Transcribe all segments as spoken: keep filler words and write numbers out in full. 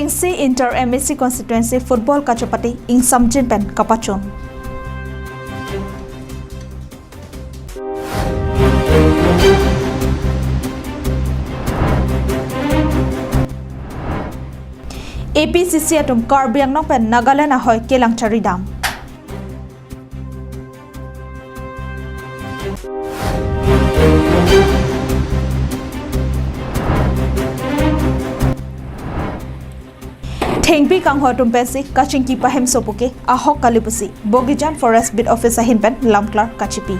C Inter M A C constituency football kachepate ingsamjin pen kapachun. A P C C atum Karbi Anglong pen Nagaland ahoi kelang charidam. Thengpi kangho atum pensi kachingki pahemso puke ahok kali pusi Bogijan Forest Beat Office ahin pen lamklar kachipi.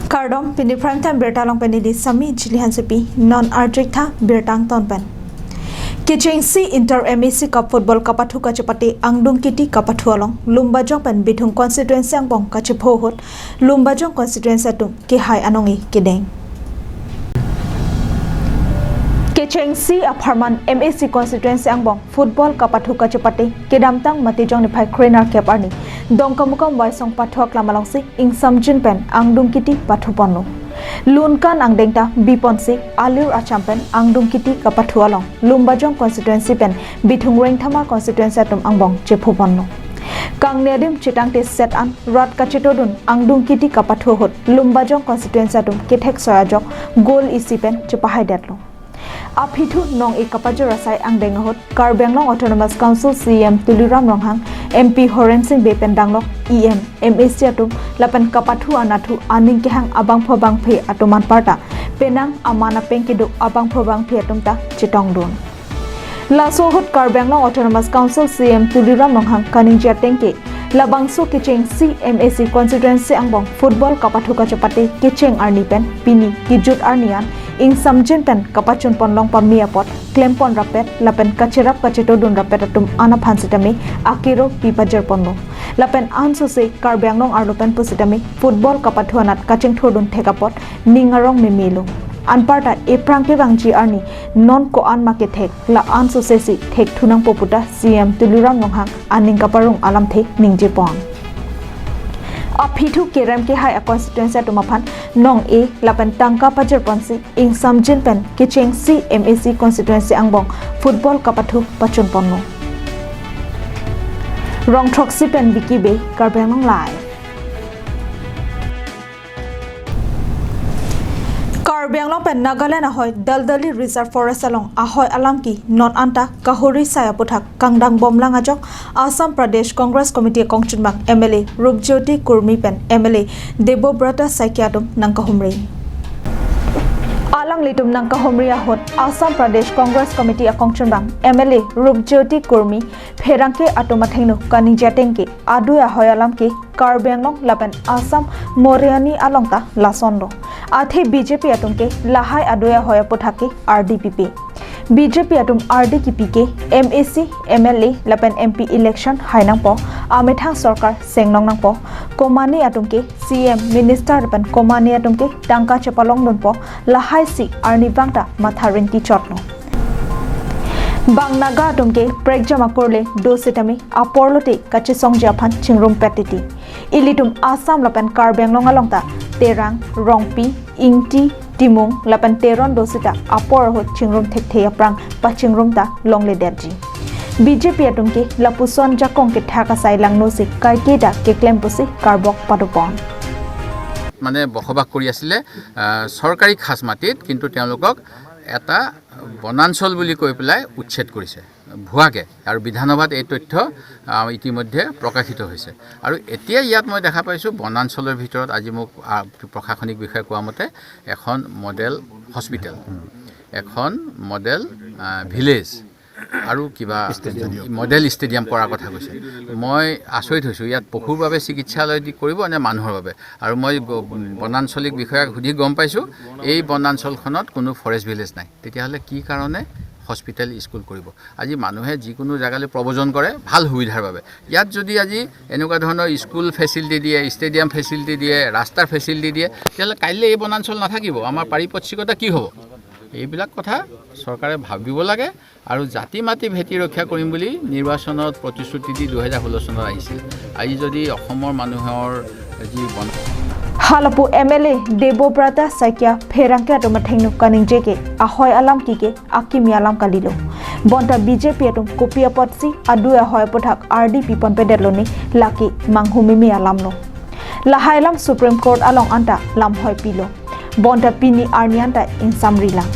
Kardom, pini prime time birta along pen neli Sami Jili Hansepi, non arjik tha birta angton pen. Kechengsi Inter M A C Cup football kapathu kachepate angdung kiti kapathu along Lumbajong pen Bithung constituency angbong kachepho ahut Lumbajong constituency atum kehai anong-e kedeng. Kechengsi apharman M A C constituency angbong football kapathu kachepate kedamtang Matijong niphai krenerkep arni Dongkamukam Waisong pathu aklam alongsi ingsamjin pen angdung kiti pathuponlo. Lunkan angdeng ta biponsi alir acham pen angdung kiti kapathu along Lumbajong constituency pen Bithung Rengthama constituency atum angbong chephuponlo. Kangni adim chetangte set an rat kachetodun angdung kiti kapathu ahut Lumbajong constituency atum kethek soi ajok goal isi pen chepahaidetlo. Aphi thu nong-e kapajor asai angdeng ahut Karbi Anglong Autonomous Council C E M Tuliram Ronghang, M P Horen Sing Bey pen danglok E M, M A C atum lapen kapathu anatthu aning kehang abangphu abangphi atum anparta penang aman apeng kedo abangphu abangphi atum ta chetongdun. Laso ahut Karbi Anglong Autonomous Council C E M Tuliram Ronghang kaningje ateng ke labangso kechengsi M A C constituency angbong football kapathu kachepate kecheng arni pen pini kejut arni an ingsamjin pen kapachunpon long pame apot klempon rapet lapen kacherap kachetodun rapet atum an aphan sitame akero pipajirponlo. Lapen ansose Karbi Anglong arlo pen pusitame football kapathu anat kachingthurdun thek apot ning arong memelo. Anparta ephrang kevangji arni non ko-an ma kethek, la ansose si thekthunangpo puta C E M Tuliram Ronghang aning kaparong alamthe ningjepon. Aphi thu kerem kehai a constituency atum aphan nong-e lapen tangka pajirponsi ingsamjin pen kechengsi M A C constituency angbong football kapathu pachunponlo. Rongthroksi pen Vicky Bey, Karbi Anglong Live. Karbi Anglong pen Nagaland ahoi Daldali Reserve Forest along ahoi alam ke non anta kahuri sai aputhak kangdang bomlang ajok Assam Pradesh Congress Committee akongchunbang M L A Rupjyoti Kurmi pen M L A Debobrata Saikia atum nangkahumri. Alanglitum nangkahumri ahut Assam Pradesh Congress Committee akongchunbang M L A Rupjyoti Kurmi pherangke atum athengno kaningje ateng ke adui ahoi alam ke Karbi Anglong lapen Assam Moriani along ta lasonlo. Athe B J P atum ke lahai adui ahoi aputhak ke ardi pipe. B J P atum ardi kipi ke M A C, M L A lapen M P election hai nangpo, amethang sorkar sengnong nangpo, komane atum ke C M, minister lapen komane atum ke tangka chepalongdunpo, lahai si arnivang ta matha rinti chotlo. Bang Naga atum ke prekjam akur le do sitame apor lote kachesongji aphan chingrumpet titi. Ilitum Assam lapen Karbi Anglong along ta Terang, Rongpi, Ingti, Timung lapen Teron do sita apor ahut chingrum thekthe aphrang pachingrum ta longledetji. B J P atum ke lapuson jakong kethak asai langno si kaike ta keklem pusi karbok padopon. মানে বসবাস কৰি আছিলে আহ, চৰকাৰী খাজ মাটিত, কিন্তু তেওঁলোকক এটা বনাঞ্চল বুলি কৈ পেলাই উচ্ছেদ কৰিছে ভুৱাকে। আৰু বিধানসভাত এই তথ্য আহ, ইতিমধ্যে প্ৰকাশিত হৈছে। আৰু এতিয়া ইয়াত মই দেখা পাইছোঁ বনাঞ্চলৰ ভিতৰত আজি মোক আহ, প্ৰশাসনিক বিষয়ে কোৱা মতে এখন মডেল হস্পিটেল, এখন মডেল আহ, ভিলেজ আৰু কিবা মডেল ষ্টেডিয়াম কৰাৰ কথা কৈছে। মই আচৰিত হৈছোঁ, ইয়াত পশুৰ বাবে চিকিৎসালয় দি কৰিব নে মানুহৰ বাবে? আৰু মই গ- বনাঞ্চলিক বিষয়াক সুধি গম পাইছোঁ এই বনাঞ্চলখনত কোনো ফৰেষ্ট ভিলেজ নাই। তেতিয়াহ'লে কি কাৰণে হস্পিটেল, স্কুল কৰিব? আজি মানুহে যিকোনো জেগালৈ প্ৰব্ৰজন কৰে ভাল সুবিধাৰ বাবে। ইয়াত যদি আজি এনেকুৱা ধৰণৰ স্কুল ফেচিলিটি দিয়ে, ষ্টেডিয়াম ফেচিলিটি দিয়ে, ৰাস্তাৰ ফেচিলিটি দিয়ে, তেতিয়াহ'লে কাইলৈ এই বনাঞ্চল নাথাকিব। আমাৰ পাৰিপাৰ্শ্বিকতা কি হ'ব? এইবিলাক কথা চৰকাৰে ভাবিব লাগে। আৰু জাতি মাটি ভেটি ৰক্ষা কৰিম বুলি নিৰ্বাচনত প্ৰতিশ্ৰুতি দি দুহেজাৰ ষোল্ল চনত আহিছিল। আজি যদি অসমৰ মানুহৰ যি বন Halapu M L A Debobrata Saikia pherangke atum athengno kaningje ke ahoi alam kike akimi alam kalilo. Bonta B J P atum kopi apotsi adui ahoi aputhak ardi piponpedetlo ne, lake manghumimi alamlo. Lahai alam Supreme Court along anta lamhoi pilo. Bonta pini arni anta ingsamrilang.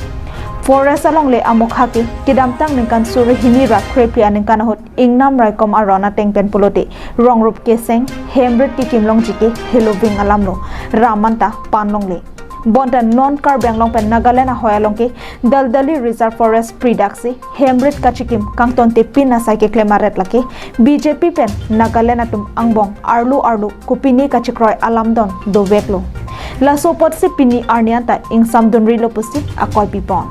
Forest alongle amokha ke kedamtang ningkan suri hini ra krephli aningkan ahut ingnam raikom aron ateng pen pulote rongrup keseng, hemrit kekimlongji ke heloving alamlo, ram anta panlongle. Bonta non Karbi Anglong pen Nagaland ahoi along ke Daldali Reserve Forest pridaksi hemrit kachikim kangtontepin asai keklem aret lake B J P pen Nagaland atum angbong arlo arlo kopine kachikroi alamdon doveklo. Laso apotsi pini arni anta ingsamdunrilo pusi akoi pipon.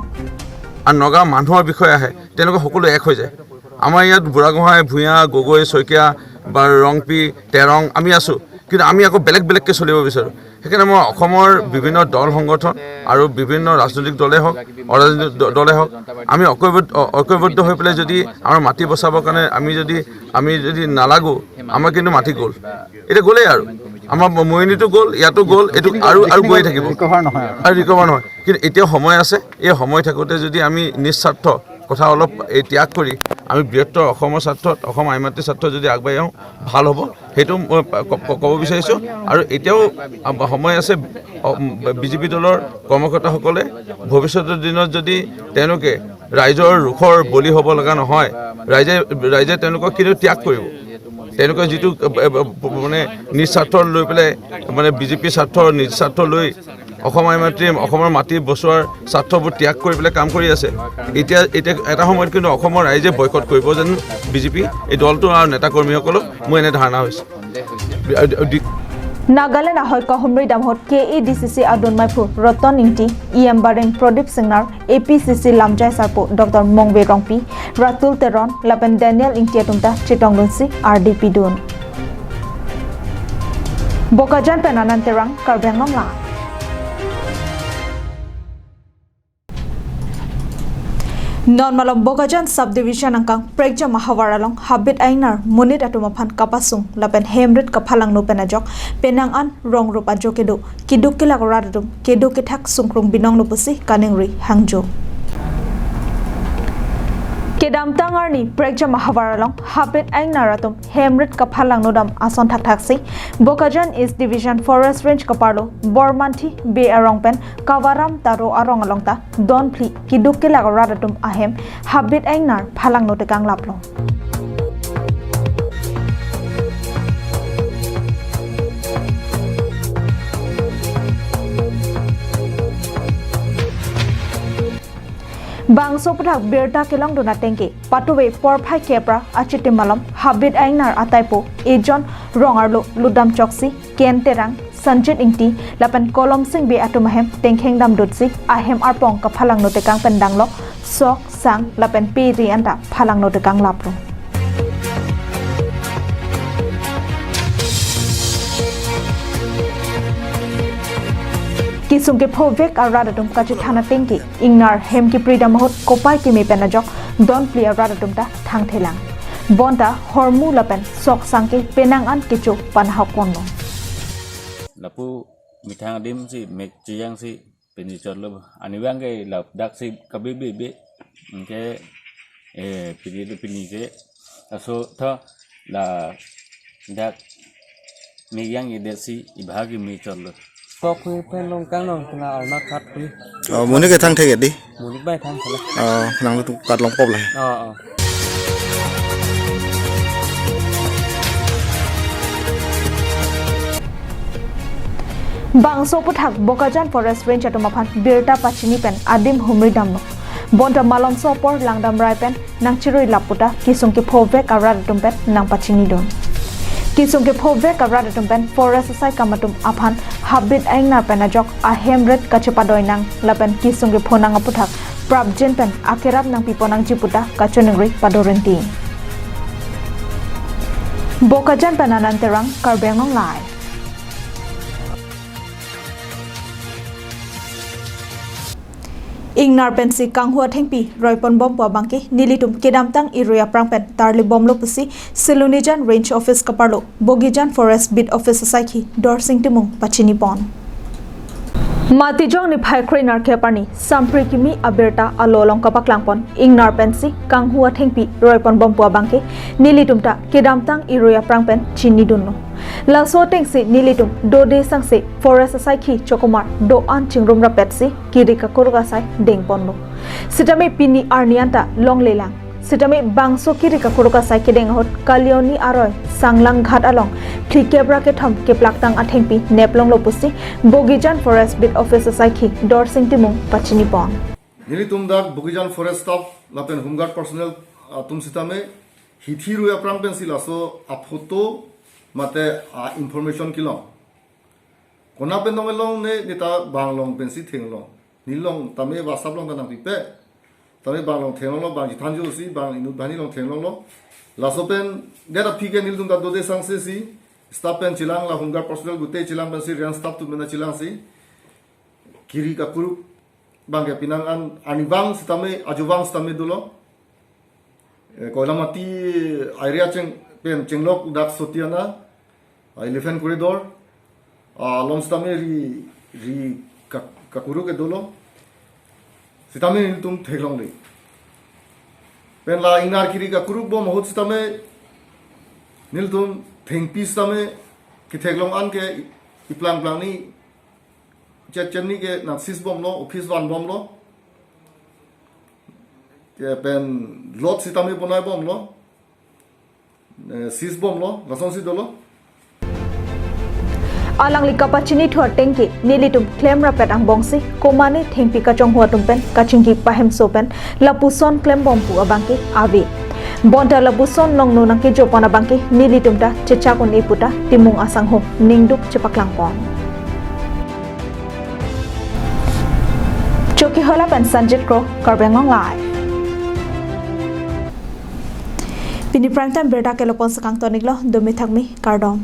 আৰু নগা মানুহৰ বিষয়ে আহে, তেওঁলোকে সকলো এক হৈ যায়। আমাৰ ইয়াত বুঢ়াগোহাঁই, ভূঞা, গগৈ, শইকীয়া বা ৰংপি, তেৰং, আমি আছোঁ, কিন্তু আমি আকৌ বেলেগ বেলেগকৈ চলিব বিচাৰোঁ। সেইকাৰণে মই অসমৰ বিভিন্ন দল সংগঠন আৰু বিভিন্ন ৰাজনৈতিক দলে হওক, অৰাজনৈতিক দ- দলে হওক, আমি ঐক্যবদ্ধ, অ- ঐক্যবদ্ধ হৈ পেলাই যদি আমাৰ মাটি বচাবৰ কাৰণে আমি যদি, আমি যদি নালাগো, আমাৰ কিন্তু মাটি গ'ল। এতিয়া গ'লেই আৰু। আমাৰ মৰিনীটো গ'ল, ইয়াতো গ'ল, এইটো আৰু, আৰু গৈ থাকিব। ৰিকভাৰ নহয় আৰু। আৰু ৰিকভাৰ নহয়। কিন্তু এতিয়াও সময় আছে। এই সময় থাকোঁতে যদি আমি নিস্বাৰ্থ কথা অলপ এই ত্যাগ কৰি আমি বৃহত্তৰ অসমৰ স্বাৰ্থত, অসম আই মাতৃৰ স্বাৰ্থত যদি আগবাঢ়ি আহোঁ, ভাল হ'ব। সেইটো মই ক- ক- ক'ব বিচাৰিছোঁ। আৰু এতিয়াও আ- সময় আছে। অ- বি জে পি দলৰ কৰ্মকৰ্তাসকলে ভৱিষ্যতৰ দিনত যদি তেওঁলোকে ৰাইজৰ ৰোষৰ বলি হ'ব লগা নহয়, ৰাইজে, ৰাইজে তেওঁলোকক কিন্তু ত্যাগ কৰিব। তেওঁলোকে যিটো এ, এ, মানে নিজ স্বাৰ্থ লৈ পেলাই, মানে বি জে পিৰ স্বাৰ্থ, নিজ স্বাৰ্থ লৈ অসম আই মাতৃ, অসমৰ মাটি বচোৱাৰ স্বাৰ্থবোৰ ত্যাগ কৰি পেলাই কাম কৰি আছে। এতিয়া, এতিয়া এটা সময়ত কিন্তু অসমৰ ৰাইজে বয়কট কৰিব যেন বি জে পি, এই দলটো আৰু নেতাকৰ্মীসকলক, মোৰ এনে ধাৰণা হৈছে। Nagaland ahoi kahumri dam ahut K A D C C adun maiphu Roton Ingti, E M Bareng Prodip Singnar, A P C C lamjai sarpo Doctor Mongve Rongpi, Ratul Teron lapen Daniel Ingti atum ta chetongdunsi ardi pidun. Bokajan pen Anand Terang, Karbi Anglong Live. Non malom Bokajan Subdivision angkang Prekjam ahavar along habit aingnar monit atum aphan kapasung lapen hemrit kaphalangno pen ajok penang an rongrup ajo kedo keduk kelak rat atum kedo kethak sungkrung binonglo pusi kaningri hangjo. Kedamtang arni Prekjam ahavar along habit aingnar atum hemrit kaphalangno dam ason thakthaksi Bokajan East Division Forest Range kaparlo Bormanthi Bey arong pen Kawaram Taro arong along ta don phli keduk kelak rat atum ahem habit aingnar phalangno tekang laplo. Bangso aputhak birta kelongdun ateng ke patuve porphai kep ra achitim malom habit aingnar ataipo ejon rong arlo ludam choksi Ken Terang, Sanjit Ingti lapen Kolom Sing Bey atum ahem tengkheng damdutsi ahem arpong kaphalangno tekang pen danglok sok, sang lapen pe ri anta phalangno tekang laplo. Kesung kephovek arat atum kachethan ateng ke ingnar hem kepri dam ahut kopai keme pen ajok don phli arat atum ta thangthelang. Bonta hormu lapen sok sang ke penang an kecho panahok ponlo. Lapu methang adim si mek chejang si pini chotlo, anivang ke ladak si kabe be be ke, eh, pini pini ke aso tho ladak mek yang ide si ibhagi me chotlo. Kok kui pen long kang long tuna alna khat kui. Oh, monit ke thangthek di? Monit bai thangthek. Oh, nangtum kat long pop lah. Oh, oh. Bangso aputhak Bokajan Forest Range atum aphan birta pachini pen adim humri damlo. Bonta malomso apor langdam rai pen nangchirui lap puta kesung kephovek arat atum pen nangpachinidun. Kesung kephovek arat atum pen forest asai kam atum aphan habit aingnar pen ajok ahem ret kachepadoi nang lapen kesung kepho nang aputhak prapjin pen akerap nangpipo nangji puta kachoningri padorinti. Bokajan pen Anand Terang, Karbi Anglong Live. Ingnar pensi kanghu athengpi roipon bompo abangke nelitum kedamtang irui aphrang pen tarli bomlo pusi Silonijan Range Office kaparlo Bogijan Forest Beat Office asaikhi Dorsing Timung pachinipon. Matijong niphai kre-nerkep arni sampri kimi abirta alo along kapaklangpon ingnar pensi kanghu athengpi roipon bompo abangke nelitum ta kedamtang irui aphrang pen chinidunlo. Laso atengsi nelitum Dode Sangse Forest asaikhi chokomar do-an chingrum rapetsi kiri kakuruk asai dengponlo. Sitame pini arni anta longlelang. Sitame bangso kiri kakuruk asai kedeng ahut Kalioni aroi Sanglang Ghat along phlikep ra kethom keplaktang athengpi neplonglo pusi Bogijan Forest Beat Office asaikhi Dorsing Timung pachinipon. Nelitum dak Bogijan Forest staff lapen Home Guard personnel atum sitame hithi rui aphrang pensi laso aphoto mate a-information kelong. Kona pen dong elong ne, ne ta bang along pensi theklong. Nelilong tame WhatsApp along ta nangpipe. Tame bang along theklonglo, bang chethanjo si, bang inut banghini along theklonglo. Laso pen, det aphi ke nelitum ta Dode Sangse si, staff pen chelang la Home Guard personnel gute chelang pensi, range staff atum pen chelangsi kiri kakuruk abangke penang an arnivang sitame, ajuvang sitame dolo. Eh, Koilamati area cheng pen chenglok dak Sotiana, ah, eleven corridor, ah, along sitame ri, ri ka-, kakuruk ke dolo. Sitame nelitum theklongle. Pen la ingnar kiri kakuruk bom ahut sitame nelitum thengpi sitame ketheklong an ke iplang plang ni chet chen ni ke nang seize bomlo, office van bomlo. Ke pen lot sitame bonai bomlo. Eh, seize bomlo, lasonsi dolo. Alangli kapachinithu atengke nelitum klem rapet angbongsi komane thengpi kachonghu atum pen kachingki pahemso pen lapuson klem bompo abangke ave. Bonta lapuson longno nangkejopon abangke nelitum ta chechak un-e puta Timung asangho ningduk chepaklangpon. Chokihola pen Sanjit Kro, Karbi Anglong Live. Pini prime time birta ke lapu-an si kangton-iklo, dome thakme, kardom.